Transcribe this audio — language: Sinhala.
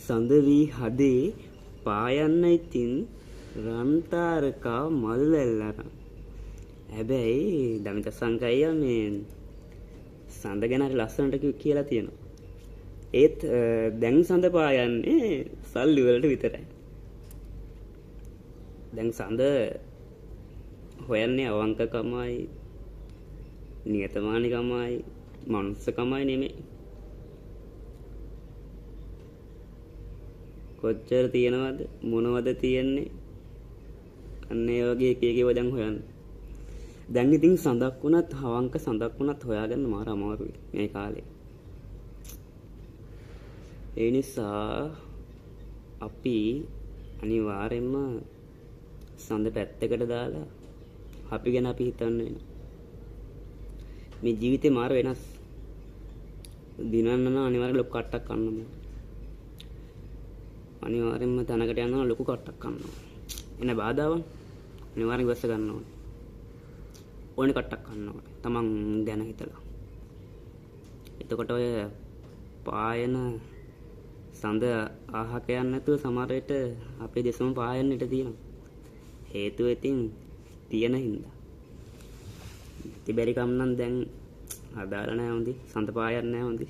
සඳ වී හදේ පායන්න ඉතින් රන් තාරකා මල් වැල් අරන්. හැබැයි දමිත සංකයියා මේ සඳ ගැන හරි ලස්සනට කියලා තියෙනවා. ඒත් දැන් සඳ පායන්නේ සල්ලි වලට විතරයි. දැන් සඳ හොයන්නේ අවංකකමයි නියතමානිකමයි මනුස්සකමයි නෙමෙයි. කොච්චර තියෙනවද මොනවද තියෙන්නේ අන්න ඒ වගේ එක එක ඒවා දැන් හොයන්න. දැන් ඉතින් සඳක් වුණත් අවංක සඳක් වුණත් හොයාගන්න මාර අමාරුයි මේ කාලේ. ඒ නිසා අපි අනිවාර්යයෙන්ම සඳ පැත්තකට දාලා අපි ගැන අපි හිතන්න වෙනවා. මේ ජීවිතේ මාර වෙනස්. දිනන්න නම් අනිවාර්යෙන් ලොකු කට්ටක් කන්න ඕනේ. අනිවාර්යෙන්ම තැනකට යන්න නම් ලොකු කට්ටක් කන්න ඕනේ. එන බාධාවන් අනිවාර්යෙන් ඉවස ගන්න ඕනේ. ඕනේ කට්ටක් කන්න ඕනේ. තමන් ගැන හිතලා. එතකොට ඔය පායන සඳ අහක යන්නේ නැතුව සමහර විට අපේ දෙසම පායන්න ඉඩ තියෙනවා. හේතුව ඉතින් තියෙන හින්දා. නැති බැරි කම් නම් දැන් අදාළ නෑ හොඳි. සඳ පායන්නේ නෑ හොඳි.